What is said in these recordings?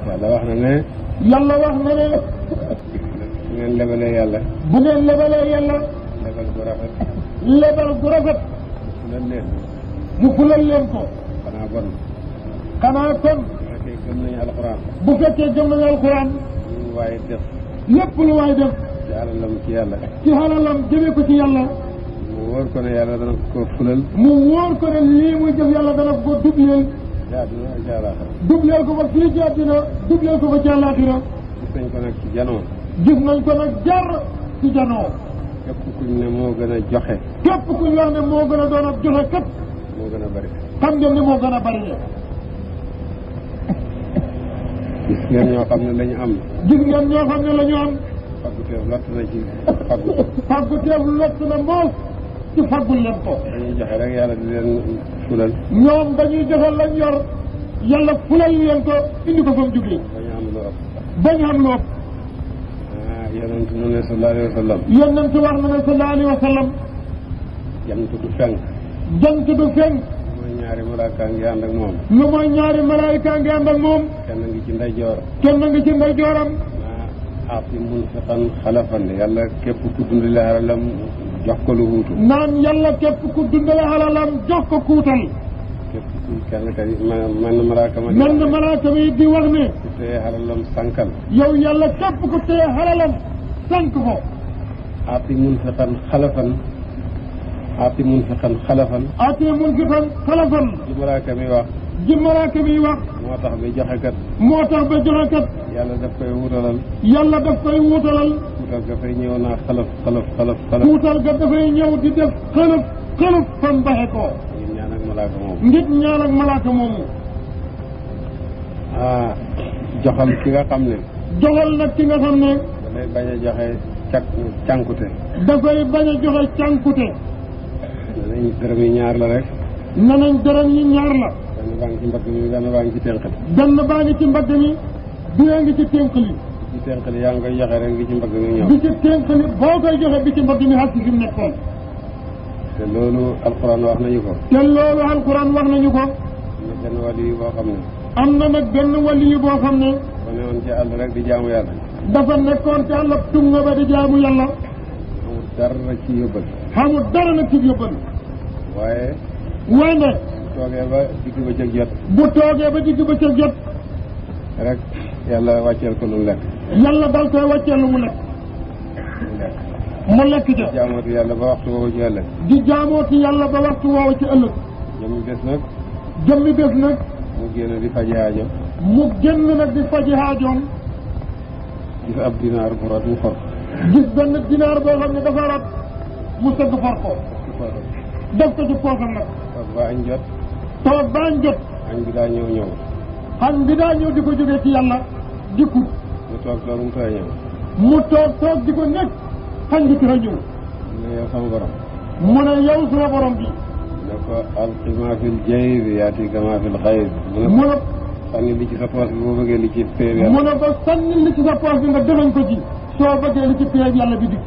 yàlla wax na ne. yàlla wax na ne. bu ngeen lebalee yàlla. bu ngeen lebalee yàlla. lebal gu rafet. lebal gu rafet. mu fulal leen. mu fulal leen ko. xanaa bon. xanaa kon. bu fekkee gëm nañu alxuraan. bu fekkee gëm nañu alxuraan. lu waaye def. lépp lu waay def. ci alalam ci yàlla. ci xalalam jëmee ko ci yàlla. mu wóor ko ne yàlla dana ko fulal. mu wóor ko ne lii muy def yàlla dana ko dubleel. ci àdduna ak ci àllaaxira. dubleel ko ba fii ci àddina dubleel ko ba ci àllaaxira. gis nañ ko nag ci janoo. gis nañ ko nag jar ci janoo. képp kuñ ne moo gën a joxe. képp kuñ wax ne moo gën a doon ab joxe kat. moo gën a bari. xam ngeen ni moo gën a bari. gis ngeen ñoo xam ne lañu am. gis ngeen ñoo xam ne la ñu am. fagguteef lott na ci faggu. fagguteef lott na moos ci faggul leen ko. dañuy joxe rek yàlla di leen fulal. ñoom dañuy joxe lañ yor yàlla fulal leen ko indi ko fa mu jógee. bañu am lu ëpp. bañ am lu ëpp. yonent mu ne sallallahu alayhi wa sallam. yonent wax na ne sallallahu alayhi wa sallam. jant du fenk. jant du fenk. mooy ñaari malaaka ngi ànd ak moom. lu mooy ñaari malaayika ngi ànd ak moom. kenn ngi ci ndeyjoor. kenn ngi ci ndeyjooram. aati munfiqan xalafan yàlla képp ku dundale alalam jox ko lu wuutu. naan yàlla képp ku dundale alalam jox ko kuutal. képp ku kenn kay man malaaka ma. menn malaaka mi di wax ne. ku téye alalam sànkal. yow yàlla képp ku téye alalam sànk ko. aati munfiqan xalafan. aati munfiqan xalafan. aati munfiqan xalafan. ji malaaka mi wax. ji malaaka mi wax. moo tax ba joxe kat. moo tax ba joxe kat. yàlla daf koy wutalal. yàlla daf koy wutalal. wutal dafay ñëw naa xalaf xalaf xalaf xalaf. wutal ga dafay ñëw di def xalaf xalaf fan baxe ko. ngir ñaan ak malaaka moomu. ngir ñaan ak malaaka moomu. joxal ki nga xam ne. joxal nag ki nga xam ne. dafay bañ a joxe cànkute. dafay bañ a joxe cànkute. danañ dërëm yi ñaar la rek. nanañ dërëm yi ñaar la. benn baa ngi ci mbagg mi benn baa ngi ci tenq li. benn baa ngi ci mbagg mi duwee ngi ci ténk li. ci tenq li yaa ngi koy joxe rek bi ci mbagg mi ñëw. bi ci ténk li boo koy joxe bi ci mbagg mi xas fi mu nekkoon. te loolu alquran wax nañu ko. te loolu alquran wax nañu ko. am na benn wali yi boo xam ne. am na nag benn wali yi boo xam ne. ba ne woon ci àll rek di jaamu yàlla. dafa nekkoon ci àll tunga ba di jaamu yàlla. amul dara ci yóbbal. xamul dara nag ci yóbbal. waaye. wante. bu toogee ba digg ba cëg jot. bu toogee ba digg ba cëg jot. rek yàlla wàcceel ko lu mu lekk. yàlla dal koy wàcceel lu mu lekk. mu lekk ca. jaamooti yàlla ba waxtu woowu ci ëllëg. di jaamooti yàlla ba waxtu woowu ci ëllëg. jëmmi bés nag. jëmmi bés nag. mu génn di faji aajo. mu génn nag di faji aajoom. gis ab dinaar bu rot mu for. gis benn dinaar boo xam ne dafa rat mu sëgg for ko. def ko ci poosam nag. toog ba añ jot. toog ba añ jot. añ bi daa ñëw. añ bi daa ñëw di ko jógee ci yàlla dikkut. mu toog mu tooy ñëw. mu toog di ko nekk xañ bi tira ñëw. mu ne yow sama borom. mu ne yow sama borom bi. ne ko alqi maa fil jaybi yaatika maa fil xayb. mu ne sànni li ci sa poos bi boo bëggee li ci péeb yàlla. mu ne ko sànni li ci sa poos bi nga defañ ko ci. soo bëggee li ci péeb yàlla bi dikk.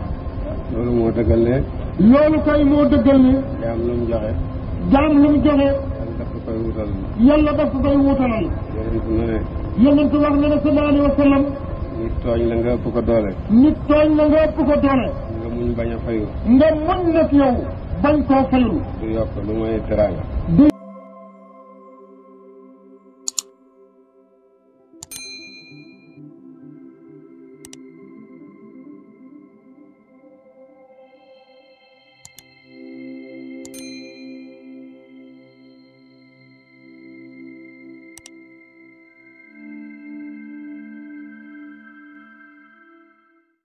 loolu moo dëggal ne. loolu kay moo dëggal ne. jaam lu mu joxe. jaam lu mu joxe. yàlla daf ko koy wutal. yàlla daf ko koy wutalal. yonent na ne. yonent wax na ne sallallahu alayhi wa sallam. nit tooñ la nga ëpp ko doole. nit tooñ la nga ëpp ko doole. nga muñ bañ a fayu. nga muñ nag yow bañ koo fayul. du yokk lu mooy teraanga.